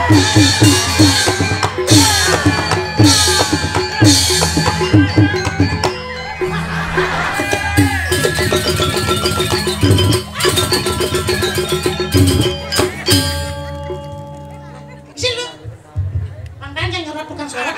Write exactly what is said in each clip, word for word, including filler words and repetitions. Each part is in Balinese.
Sini lu. Mangkanya ngerap tukang suara.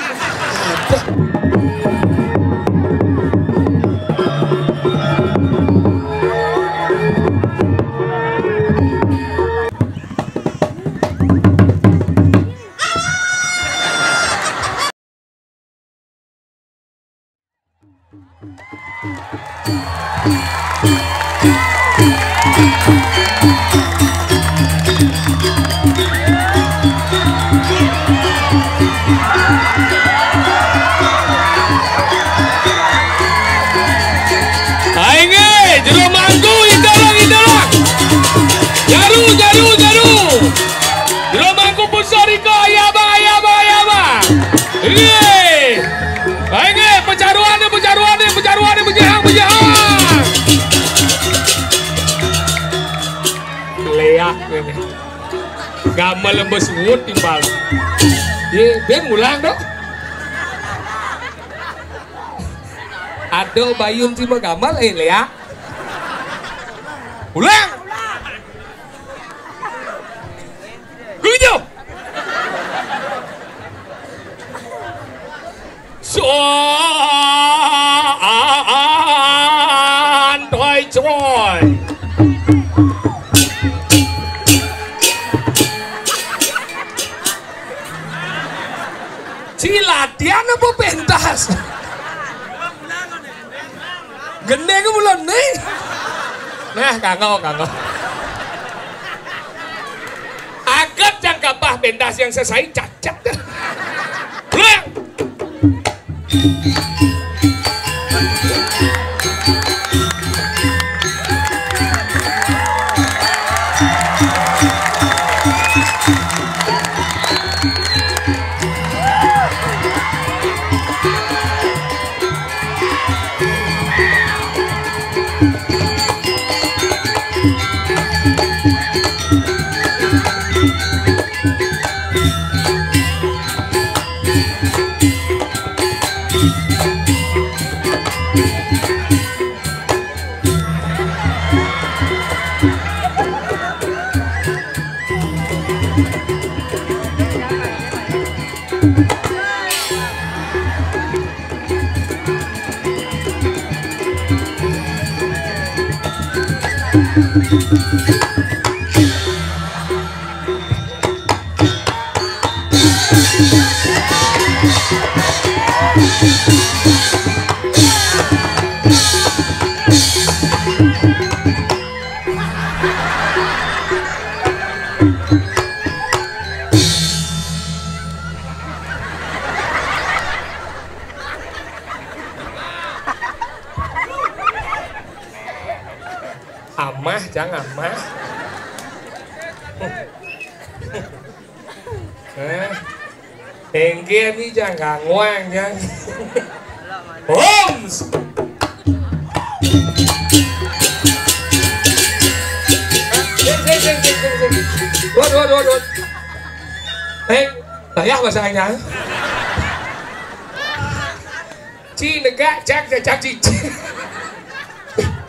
Aing, jero mangku, idolong, idolong. Jaru, jaru, jaru. Jero mangku pusar iko, aya abang, aya abang, aya abang. Iye. Aing, pecaruane, pecaruane, pecaruane, pejahang, pejahang. Leak ini. Gamel lembes wut timbal. Ye, ben ngulang dong. Ada bayun si mah gamel, eh, Lea. Ulang. Gujo. Soan toy coy. Ciladian apa pentas? Gendeng belum nih? Nah, kanggo, kanggo. Aget yang kapah pentas yang selesai cacat. Pulang. Amah, Jang, amah. Eh, tengge nih, Jang, gangguan, Jang. Homs. Sing, sing, sing, sing, sing, sing. Dua, dua, dua, dua. Eh, payah bahasanya. Ci negak, cak, cak, cak, ci, ci.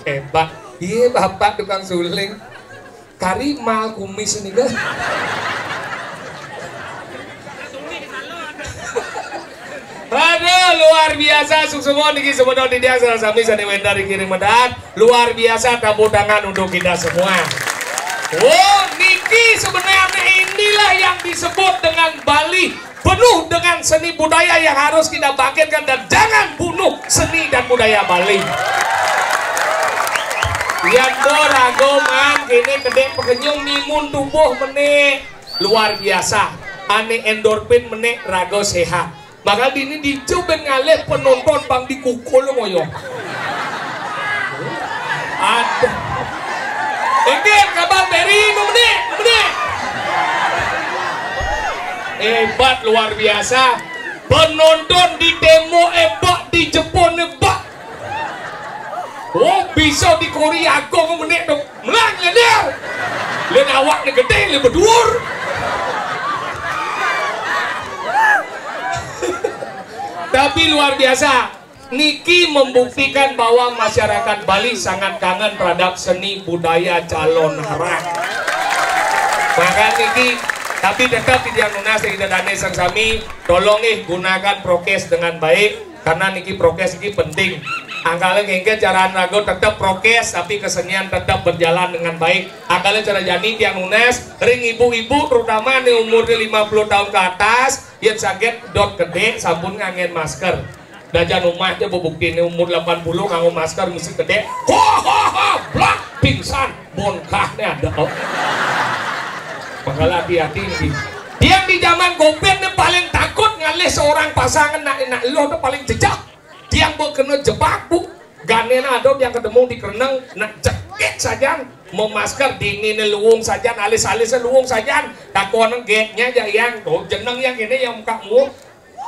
Hebat. Iya, bapak tukang suling. Kari mal kumis ini kan. Aduh, luar biasa, suksema niki semeton titiang sareng sami sané wénten ring kiring medal. Luar biasa, tepuk tangan untuk kita semua. Oh, niki sebenarnya inilah yang disebut dengan Bali penuh dengan seni budaya yang harus kita bangkitkan dan jangan bunuh seni dan budaya Bali. Yan bo raga maan kéné kedék pakenyung mimun tubuh menék. Luar biasa. Ané endorfin menék raga séhat. Maka dini dija ben ngalih penonton pang dikukul ngoyo. Aduh. Inggih, kabang beri, nu menék, nu menék. Hebat, luar biasa. Penonton di témo ebak, di jepun ebak. Oh, bisa di Korea agung menék to. Melang nyender. Lén awakné gedé, lén beduur. Tapi luar biasa. Niki membuktikan bahwa masyarakat Bali sangat kangen terhadap seni budaya calonarang. Maka niki, tapi tetap titiang nunas, ida dané sareng sami, tolong nih gunakan prokes dengan baik, karena niki prokes niki penting. Angkala nggih caraan raga tetap prokes, tapi kesenian tetap berjalan dengan baik. Angkala cara jani tiang nunas, ring ibu-ibu terutama nih umurnya lima puluh tahun ke atas, yén sagét dot gedé sampun nganggén masker. Dajan umah aja bebuktiné umur delapan puluh nganggo masker mesti gedé. Ho ho ho, blak pingsan, bongkahné ada. Makanya hati-hati nih. Tiang di zaman covid nih paling takut ngalih seorang pasangan nak enak lo tuh paling jejak. Tiang mbok kena jebak, Bu. Ganén ada tiang ketemu di kereneng, nak jekit sajan, memasker dinginné luung sajan, alis-alisné luung sajan. Takon gétnya aja yang, tuh jeneng yang ini yang muka mu.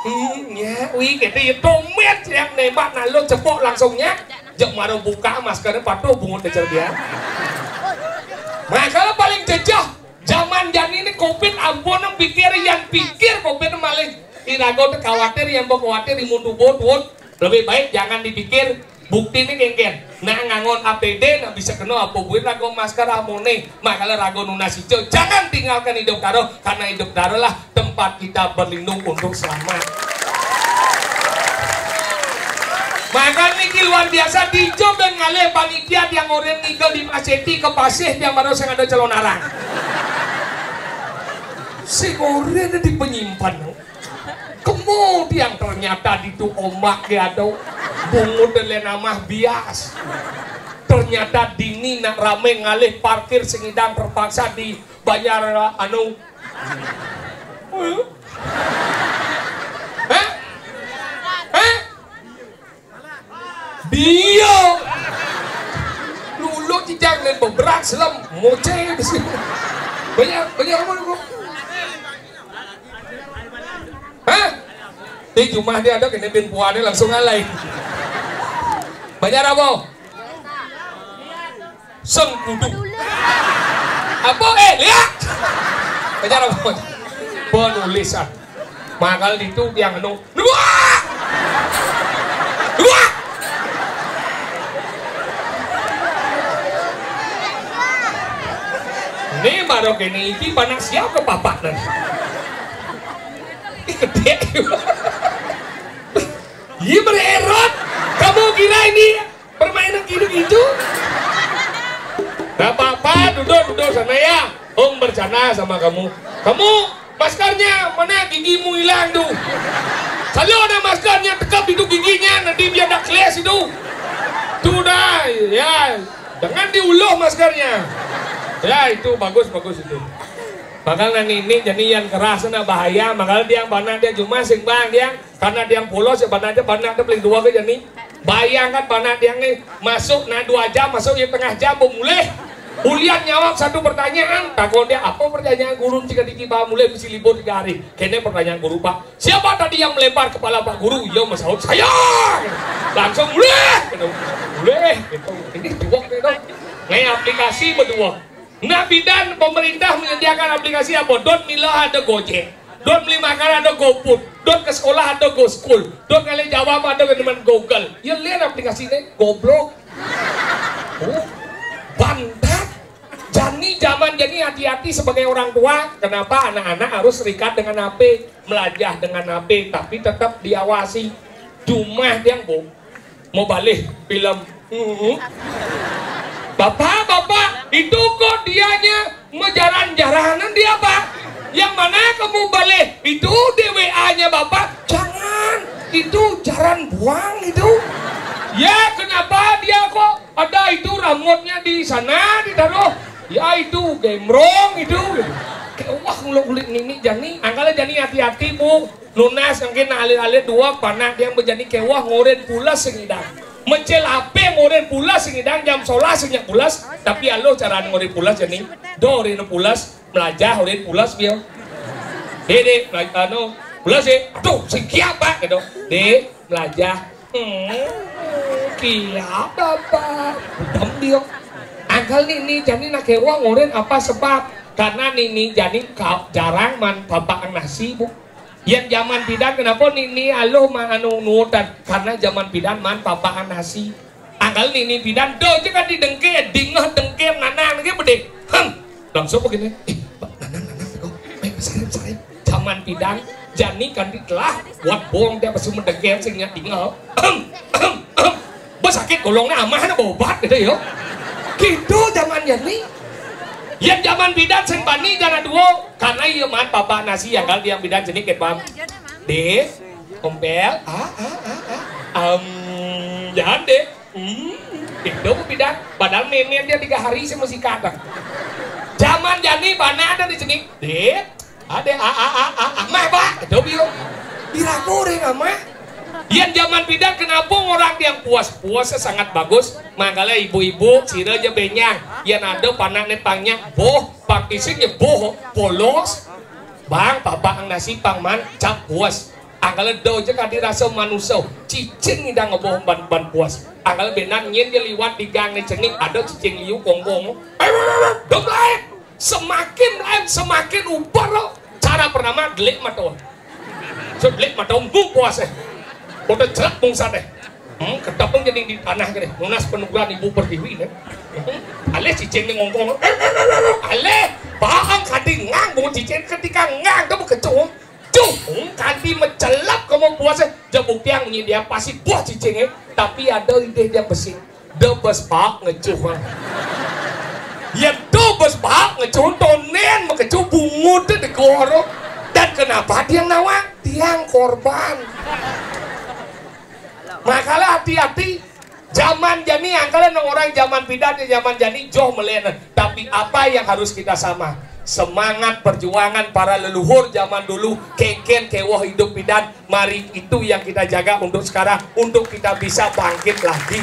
Hmm, ya, wih, gitu ya, tumit yang nembak, nah lo cepok langsungnya. Jek maro buka maskernya, patuh bungut kecer dia. Makanya paling jejah, zaman jani ini covid, ampun, pikir yang pikir covid malah. Irago tuh khawatir, yang mau khawatir di mundu bot, lebih baik jangan dipikir. Buktiné kéngkén. Nah, ngangon A P D, nah bisa kena apa buin raga masker amoné. Makanya raga nunas ijo. Jangan tinggalkan Idup Tara, karena Idup Tara lah tempat kita berlindung untuk selamat. Maka niki luar biasa, dijo ben ngalih panitia tiang orén ngigel di Maseti ke Pasih tiang baru sing ada calonarang. Sing orén di penyimpan. Kemudian ternyata ditu omak ya do bungut dan lenamah bias. Ternyata dini nak ramé ngalih parkir sing idang terpaksa dibayar anu. Hah? Hah? Dia lulu cijang dan beberak selam ngoceh di sini. Banyak, banyak apa lu? Hah? Di jumah dia ada kena bin puannya langsung alai. Banyak apa? Sengkudu. Apa? Eh, lihat. Banyak apa? Penulisan. Makal itu yang anu. Dua! Dua! Ini baru kene iki panak siap ke papak nih. Ih, gede. Iya, bererot. Kamu kira ini permainan gitu-gitu? Gak apa-apa, duduk, duduk sana ya. Om bercanda sama kamu. Kamu maskernya mana, gigimu hilang tuh. Kalau ada maskernya, tekap itu giginya, nanti biar dak keles itu. Tuh dah, ya. Jangan diuluh maskernya. Ya, itu bagus, bagus itu. Makanya ini, ini jadi yang keras, nah bahaya. Makanya dia mana dia cuma sing bang dia. Karena dia polos ya, bana aja, bana aja paling dua aja nih. Bayangkan bana dia nih, masuk nah dua jam, masuk ya tengah jam, mau mulih. Ulian nyawab satu pertanyaan, takon dia, "Apa pertanyaan guru jika dikibah mulih mesti libur tiga hari?" Kene pertanyaan guru, "Pak, siapa tadi yang melempar kepala Pak Guru?" "Iya, Mas Saud, saya." Langsung mulih, gitu. Mulih, gitu. Ini dua gitu. Nih aplikasi berdua. Nah, bidan pemerintah menyediakan aplikasi apa? Dot mila ada Gojek. Dot beli makan ada GoFood. Dot ke sekolah ada GoSchool. Dot ngalih jawab ada dengan Google. Ya, lihat aplikasinya, goblok. Oh, bantat. Jani zaman jani hati-hati sebagai orang tua. Kenapa anak-anak harus terikat dengan H P, melajah dengan H P, tapi tetap diawasi. Cuma yang bu, mau balik film. Hmm. Bapak, bapak, itu kok dianya ngejaran-jaranan dia, Pak? Yang mana kamu balik? Itu di W A-nya bapak. Jangan, itu jaran buang itu. Ya, kenapa dia kok ada itu rambutnya di sana ditaruh? Ya, itu gembrong itu. Kayak wah, ngulik-ngulik nini jani. Angkala jani hati-hati, Bu. Nunas mungkin alit-alit dua panak yang menjadi kewah ngoren pulas sing idang. Mecil ape ngoren pulas sing idang jam solas sing pulas. Tapi alo cara ngoren pulas jani. Do ngoren pulas, melajah ngoren pulas bio. Dek, dek, melajah anu, pulas dek. Aduh, sing kiap, Pak, gitu. Dek, melajah. Hmm, kiap apa? Budem bio. Angkal nini jani nak kewah ngoren apa sebab? Karena nini jani kau jarang man bapak nasi, Bu. Yén jaman pidan kenapa nini aluh maan anu nuutan? Karena jaman pidan maan papakan nasi. Anggal nini pidan, da ja kan didengké, dingeh dengké nanang niki bedé. Hem. Langsung begini. Eh, Pak, nanang, nanang, teko. Eh, sarim, sarim. Jaman pidan, jani kan ditelah, buat bohong dia pesu mendengké sing nyak dingeh. Hem, hem, hem. Ba sakit golongnya amah ada obat gitu ya. Gitu jaman jani. Yén jaman pidan sing bani jana dua, karena iya maan papakan nasi anggal tiang pidan cenik ké, paham? Dé, Ompél, ah, ah, ah, ah. Em, jangan deh. Hmm, itu pidan. Padahal mémén dia tiga hari sih masih kadang. Jaman jani bana ada di sini. Dé, ada, ah, ah, ah, ah, ah, mah, Pak. Itu biu. Diraku deh, mah. Yén jaman pidan kenapa orang yang puas? Puasnya sangat bagus. Makanya ibu-ibu, sira aja benyang. Yén ada panakné pang nyak, boh, pang ising ya boh, polos. Bang, papakan nasi pang maan, cap puas. Angkala da ja kadi rasa manusa, cicing ngidang ngeboh ban, ban puas. Angkala benan nyén ja liwat di gang né cenik, ada cicing liu kongkong. Dong lain, semakin lain, semakin ubar lo. Cara pertama, delik mata. So delik mata, bu puas eh. Udah jelek bungsa deh. Hmm, kedap pun jadi di tanah gini. Nunas penuguran ibu pertiwi nih. Hmm, alih cicing nih ngongkong. Alih, bahang kadi ngang, bungut cicing ketika ngang, kamu kecung. Cuh, hmm, kadi mecelap kamu puas eh. Jabuk tiang nyi dia pasti buah cicing eh. Tapi ada ide dia besi. Da bes paak ngecuh, ah. Yén da bes paak ngecuh, tondén makecuh bungut di goro. Dan kenapa tiang nawang? Tiang korban. Makanya hati-hati. Jaman jani angkala nang orang jaman pidan, jaman jani joh melena. Tapi apa yang harus kita sama? Semangat perjuangan para leluhur zaman dulu, kénkén kéweh idup pidan, mari itu yang kita jaga untuk sekarang, untuk kita bisa bangkit lagi.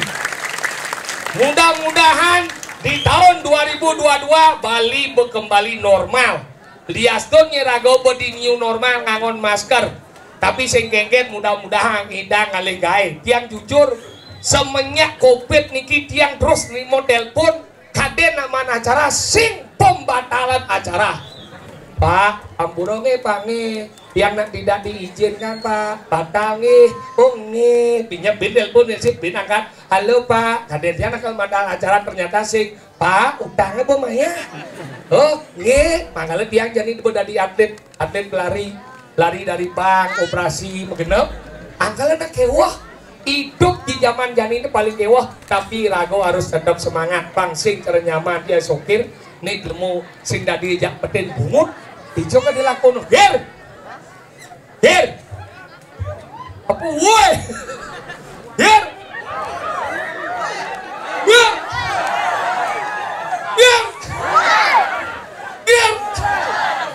Mudah-mudahan di tahun dua ribu dua dua Bali berkembali normal. Liastun nyén raga ba di new normal ngangon masker. Tapi sing kénkén mudah-mudahan ngidang ngalih gaé. Tiang jujur, semenjak covid niki tiang terus nrima telepon, kadén nak maan acara sing pembatalan acara. Pak, ampura nggih, Pak nggih. Tiang nak tidak diizinkan, Pak. Batal nggih. Oh nggih. Bin nyén bin telepon sik bin angkat. Halo, Pak. Kadén tiang nak batal acara ternyata sing, Pak, utangnya ba mayah. Oh nggih. Mangkala tiang jani ba dadi atlet, atlet pelari, lari dari bank, operasi, magenep. Angkala nak kéweh. Idup di jaman jani ini paling kéweh, tapi raga harus tetap semangat. Pang sing cara nyaman dia sokir, né lemu sing dadi jak petin bungut, ijo ka dilakon. Gir! Gir! Apa woi? Gir! Gir! Gir! Gir!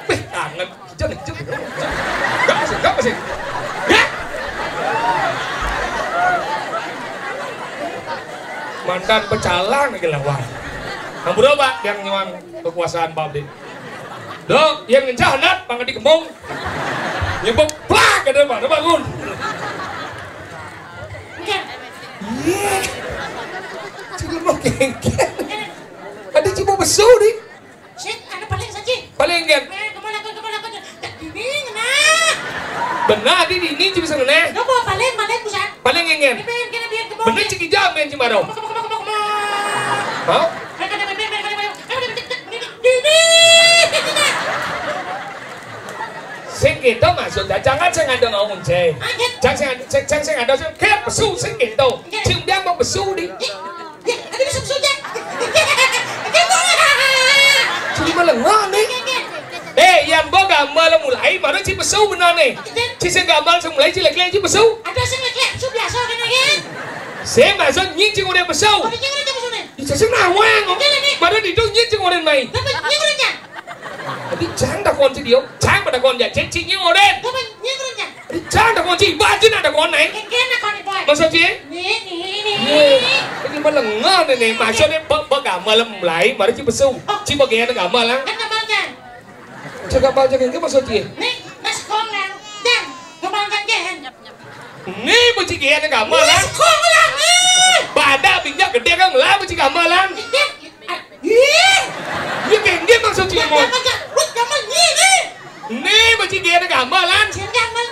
Wih, kangen. Jangan, jangan. Enggak masih, enggak masih. Ya? Mantan pecalang lagi lawan. Ampura, Pak, yang nyuang kekuasaan Pak Abdi. Dok, yang ngencah hendak, Bang Adi Kembung. Nyebut, plak, ada Pak, ada bangun. Iya. Cuma mau kénkén. Ada cuma besu, di. Sik, anu paling saji. Paling, Gén. Eh, kemana, kemana, kemana? Tak dini, ngena. Benar, di dini cuma sing ngena. Coba paling, paling, pusat. Paling, Gén. Ini, ini, ini, ini, benar, cik ijam, main cimaro. Kemana, kemana, kemana, kemana? Hah? Mereka ada main, mereka ada main. Eh, udah, cek, cek, dini, dini, dini. Sing kéto maksudnya, jangan sing ada ngomong, cek. Ah, iya. Jangan sing ada, sing, sing, sing ada, sing, kayak pesu, sing kéto. Iya. Cing, dia mau pesu, di. Iya. Ya, ada bisa sudah. Cuma lengah nih. Eh, yang bo gambar mulai, mana ci pesu benar nih? Ci sing gambar sing mulai, ci lek-lek ci pesu. Ada sing lek-lek, su biasa kan lagi. Saya maksud nyi cing udah pesu. Tapi jangan ada pesu nih. Di sing nawang. Oke, lagi. Mana di dong nyi cing udah mai. Tapi jangan ada. Jadi jangan takon ci dia, jangan pada kon ya, cek ci nyi udah. Tapi jangan ada. Ri cang takon ci, bajin ada kon naé. Kénkén takon, Boy. Maksud ci? Nih, nih, nih. Iya. Ini melengah nih, nih. Maksudnya be-, begamel mulai, mari ci pesu. Oh. Ci bagian gamel, ah. Kan gamel, kan? Cek gamel, cek ini maksud ci? Nih, mas kong, kan? Dan, gamel, kan, kan? Nih, bu ci gian gamel, ah. Mas kong, kan? Nih. Pada bijak gedé kan, lah, bu ci gamel, ah. Ih, ih. Iya, kénkén maksud ci, Mon. Gamel, gamel, wih, gamel, nih, nih. Nih, bu ci gian gamelan. Sing gamel.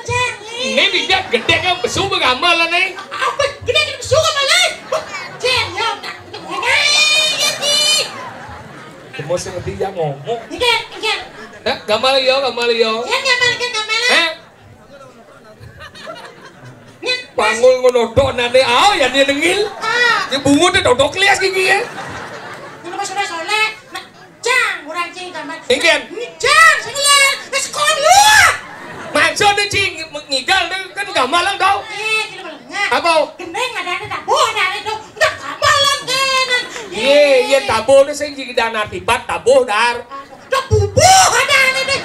Né bidak gedé kan besu begamel né. Apa? Gedé kan besu gamel né. Wah, céng, ya, tak, tak, tak, tak, tak. Cuma sing ngerti ya ngomong. Nggih, nggih. Nah, gamel ya, gamel ya. Ya, gamel, ya, gamel. Hah? Pangul ngono tok nane, ah, ya dia dengil. Ah. Ya bungut dodok lias gigi ya. Ngono Mas Soleh, Soleh. Nah, Jang, orang cing gambar. Ingin. Jang, sing lihat. Wis kon lu. Maksudnya cing ngigal kan gamelan tau. Eh, gini melengah. Apa? Gendeng ada ada tabuh ada ada tuh. Enggak gamelan kenan. Iya, iya tabuh tuh sing jadi dana tipat tabuh dar. Tabuh ada ada deh.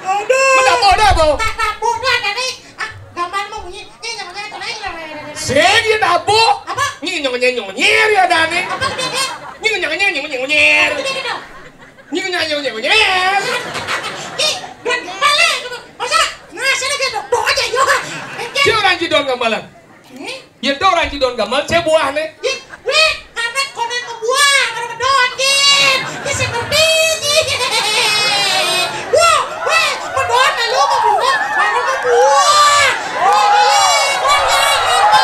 Aduh. Mana tabuh ada apa? Tak tabuh ada nih. Ah, gambar mau bunyi. Ini jangan jangan. Sing ya tabuh. Apa? Ini nyong nyong nyong nyir ya dane. Apa gede gede? Ini nyong nyong nyong nyong nyir. Gede gede. Nyong nyong nyong nyong nyir. Ih, dan balik. Masa? Nah, sini gitu. Bawa aja, yo. Dia orang jidon gambalan. Eh? Ya, dia orang jidon gambalan, saya buah nih. Ih, weh, anak konen membuah, baru medon, gin. Ini seperti ini. Wah, weh, medon, lalu membuah, baru membuah. Wah, gila, wah, gila, gila.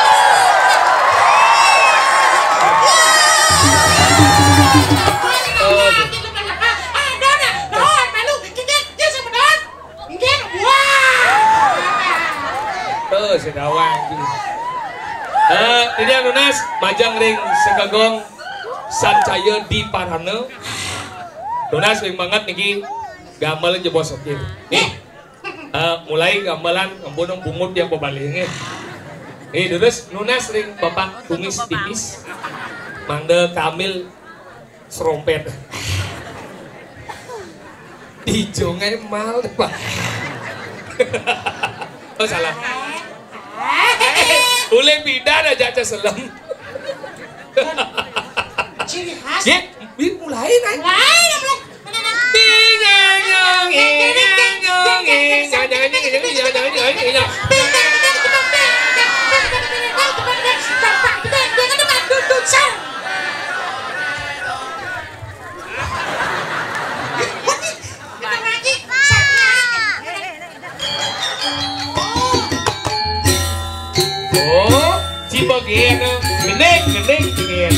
Wah, gila, gila, gila. Ah, don, ah, don, malu, gigit, dia sama don. Nggih, wah. Tuh, si Dawang iki. Eh, ini nunas majang ring Segegong Sancaya di Parana. Nunas ring banget niki gamel jebos sopir. Nih. Eh, mulai gamelan ampun bungut yang bebalingnya. Nih, terus nunas ring Bapak Kumis Tipis. Mangda Kamil Serompet. Dijongnya mal, Pak. Oh, salah. Ulih pidan aja aja selem. Ciri khas. Ye, bi mulai naik. Mulai, mulai. Bingung, bingung, bingung, bingung. Oh, si bagian, gending, gending, gending.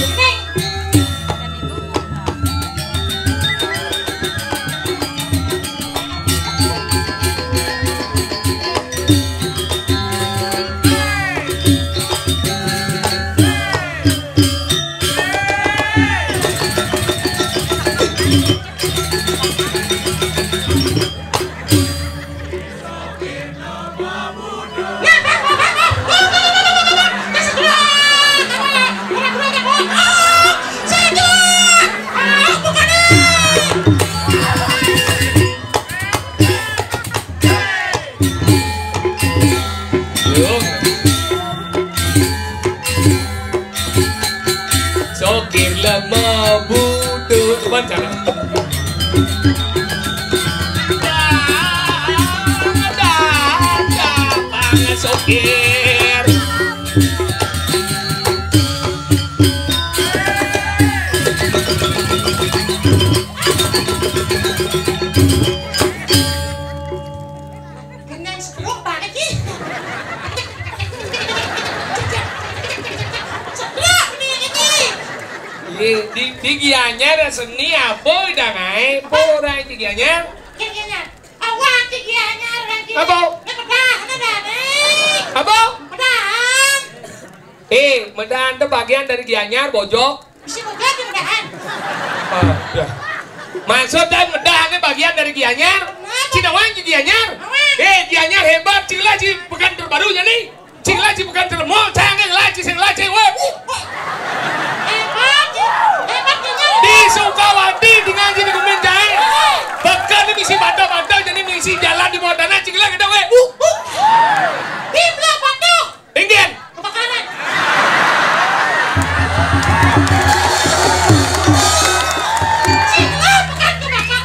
Sokir lemah butuh. Coba cara. Sokir. Gendang setruk banget iki. Setruk nih iki. Iya, di, di Gianyar seni apa udah naik? Apa orang di Gianyar? Gianyar. Awak di Gianyar lagi. Apa? Ini pedah, ini dah nih. Apa? Pedahan. Eh, medahan itu bagian dari Gianyar, Bojok. Bisa begadang dah. Ah, ya. Maksudnya medahan ini bagian dari Gianyar. Kenapa? Cina wan Gianyar. Awan. Eh, Gianyar hebat, cila ci pekan terbarunya nih. Cila ci pekan termol, canggih laci sing laci, weh. Uh, uh. Hebat, hebat Gianyar. Di Sukawati dengan jadi gumin jahe. Pekan ini misi bata-bata, jadi misi jalan di bawah tanah, cila kita, weh. Uh, uh. Di belah batu. Tinggian. Kebakaran. Sing, ah, bukan kebakaran.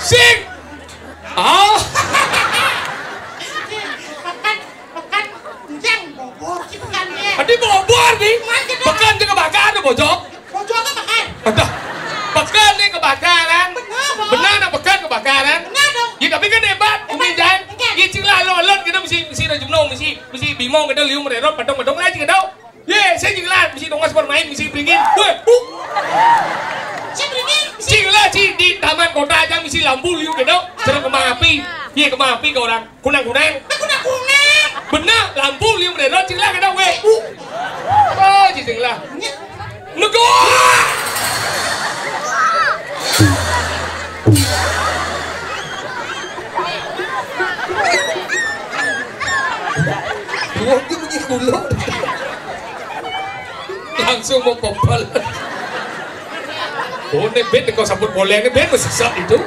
Sing. Oh. Pekan, pekan, enjang bobor, si pekan, ya. Tadi bobor, Di. Pekan juga bakar, Bojok. Bojok apa pekan? Aduh. Pekan nih kebakaran. Benar, Bos. Benar, nah, pekan kebakaran. Benar, dong. Ya, tapi kan hebat, hebat. Umi Jan. Hebat. Ya, cing lah, lo, lo, Bima kéto liu merérot, padong-padong lah cing kéto. Yé, sing cing lah, misi dongos bermain, misi bringin. Wéh, bu. Sing bringin, misi. Cing lah, cing di taman kota aja misi lampu liu kéto. Sareng kembang api. Yé, kembang api ka urang. Kunang-kunang. Kunang-kunang. Bener, lampu liu merérot, cing lah kéto, wéh, bu. Oh, cing lah. Nya. Negor! Dua dia bunyi kulo. Langsung mau popol. Oh, né bét kok sabut boleh né bét mesesat itu.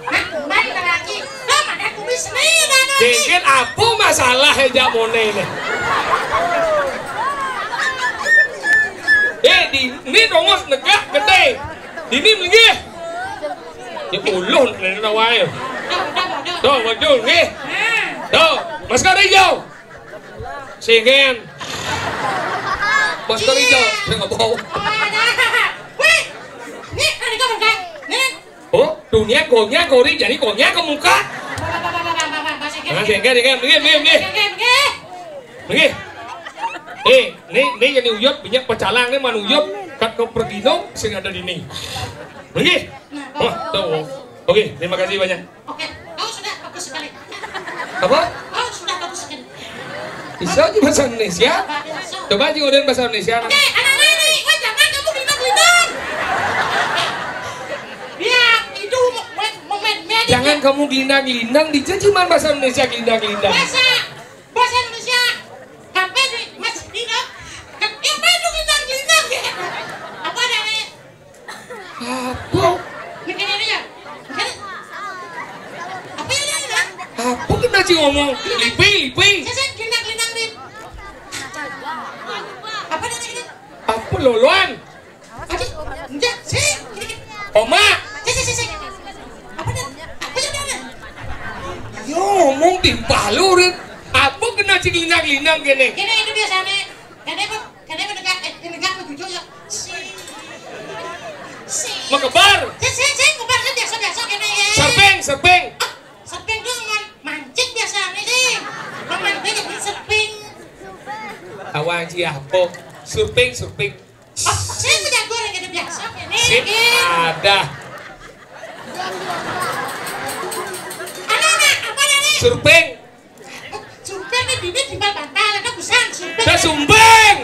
Nah, kembali lagi. Lah, mana kumis nih, dah, nih? Jengkel apa masalah ya, Jak Moné ini? Eh, di ini dongos negak gedé. Di ini linggih. Ya uluh, ini nak waé. Tuh, tuh, tuh. Tuh, waduh, nggih. Tuh, masker hijau. Singen. Masker hijau, saya nggak mau. Wih, nih, ada kabar, Kak. Nih. Oh, dunia gonya gori jadi gonya ke muka. Nah, singen, singen, begini, begini, begini. Begini. Eh, ini, ini jadi uyut, banyak pecalang nih, man uyut, kat ke pergino, sing ada di ini. Begini. Oh, tuh. Oke, terima kasih banyak. Oke, kau sudah bagus sekali. Apa? Kau sudah bagus sekali. Bisa aja bahasa Indonesia. Coba aja udah bahasa Indonesia. Oke, anak-anak nih, wah, jangan kamu gelindang-gelindang. Dia itu mau, mau, mau main, main. Jangan kamu gelindang-gelindang, dijaji man bahasa Indonesia gelindang-gelindang. Bahasa, bahasa Indonesia. Apa nih, Mas Dino? Apa itu gelindang-gelindang? Apa ada nih? Apa? Apa ya, ya, ya? Apa kena cing ngomong? Lipi, lipi. Saya, saya, gelindang, gelindang, Lip. Apa dia tadi? Apa loloan? Aduh, enggak, sih. Oma. Sih, sih, sih, sih. Apa dia? Apa ya, dia? Yo, ngomong timpal lu, Rin. Apa kena cing linang-linang kene? Kene itu biasanya. Kene apa? Kene menegak, eh, menegak begitu ya. Si. Si. Mekebar. Sih, sih, sih, kebar kan biasa-biasa kene ya. Serpeng, serpeng. Ah, serpeng tuh man-, mancing biasanya sih. Mancing jadi serpeng. Awang ji apa? Surping, surping. Ah, saya punya goreng ada biasa kene. Sip, ada. Anak-anak, apa nih? Surping. Surping nih bibit timbal bantal, ada busan surping. Dah sumbing.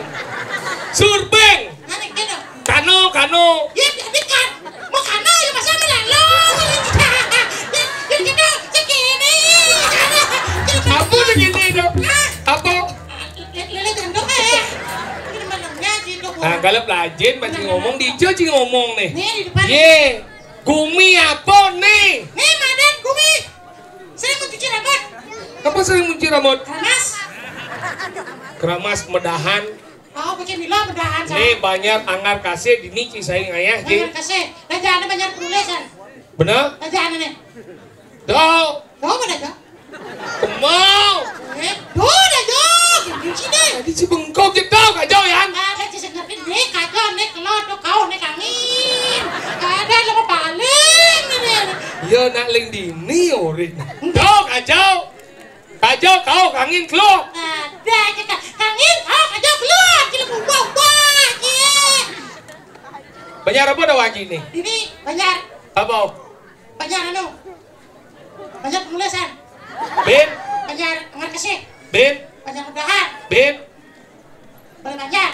Surping. Mana gitu? Kano, kano. Ya, jadi kan. Mau kano ya masa melalo. Ya, ya gitu, segini. Apa segini itu? Apa? Lele janduk eh. Ini malamnya gitu. Nah, kalau pelajin masih ngomong, dijo sih ngomong nih. Nih, di depan. Ye, gumi apa nih? Nih, madan gumi. Sering mencuci rambut. Apa sering mencuci rambut? Keramas. Keramas medahan. Oh, bikin milo medahan, nih, banyak anggar kasih di niki saya ngayah, Ji. Banyak kasih. Raja ada banyak penulisan. Benar? Raja ada nih. Tuh. Tuh, mana, Cok? Kemau. Eh, tuh, dah, Cok. Gini sih deh. Tadi si bengkok gitu, Kak Jo, ya? Ada si senyapin nih, Kak Jo, nih, kelot, tuh, kau, nih, kangin. Ada, lo paling, ini. Ya, nak ling dini, orin. Tuh, Kak Jo. Kak Jo, kau, kangin, kelot. Ada, kita, kangin, kau, Kak Jo, kelot. Kita buang-buang, iya. Banyak apa dah, Waji, nih? Ini, banyak. Apa? Banyak, anu. Banyak penulisan. Bin. Banyak ngerkesih. Bin. Banyak mudahan. Bin. Boleh banyak.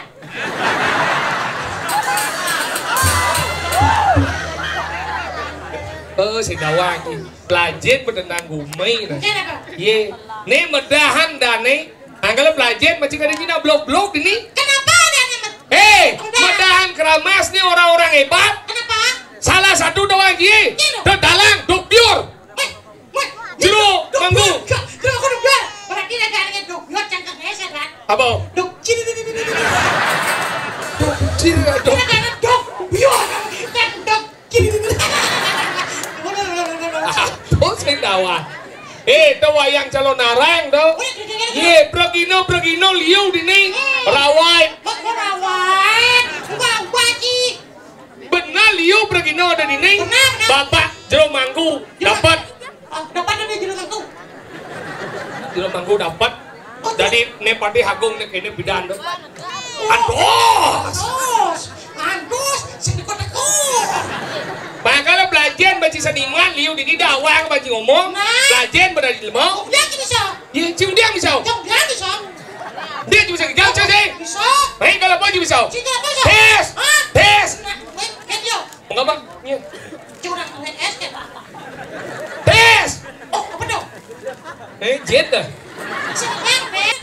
Oh, si gawang. Pelajin pada nang gumi, nah. Mungkin apa? Ye. Nih medahan dah, nih. Angkala pelajin, macam ada Cina blok-blok ini. Kenapa ada yang met-, eh, medahan? Medahan keramas nih orang-orang hebat. Kenapa? Salah satu doang, Ji. Iya, dong. Dok dalang, dok biur. Weh, weh, jero dok manggu. Biur. Jero aku dok biur. Berarti ada yang dok biur, cangkang hesek, kan? Apa? Dok ciri, ciri, ciri, ciri. Dok ciri, dok. Ada yang dok biur. Yang dok ciri, ciri, ciri. Apa sing dawa? Eh, to wayang calon arang to. Weh, ciri, ciri, ciri. Ye, pragina, pragina liu dini. Hmm. Rawai. Kok rawai? Rawai, Ji. Benar liu pragina ada dini. Benar, benar. Bapak jero manggu dapat. Oh, dapat ada jero manggu. Jero manggu dapat. Dadi né Patih Agung né kéné bidan to. Andos. Andos. Andos, sing ditekuk. Makana belajar baca seniman, liu di lidah awang baca ngomong. Nah. Belajar pada di lemau. Dia bisa. Iya, cium dia bisa. Cium dia bisa. Dia bisa, dia bisa, sih. Bisa. Main kalau apa bisa. Cinta apa bisa? Tes. Hah? Tes. Nah, wait, wait, yo. Mengapa? Iya. Curang, wait, es, kayak apa? Tes. Oh, apa dong? Eh, jet dah. Sebentar, wait.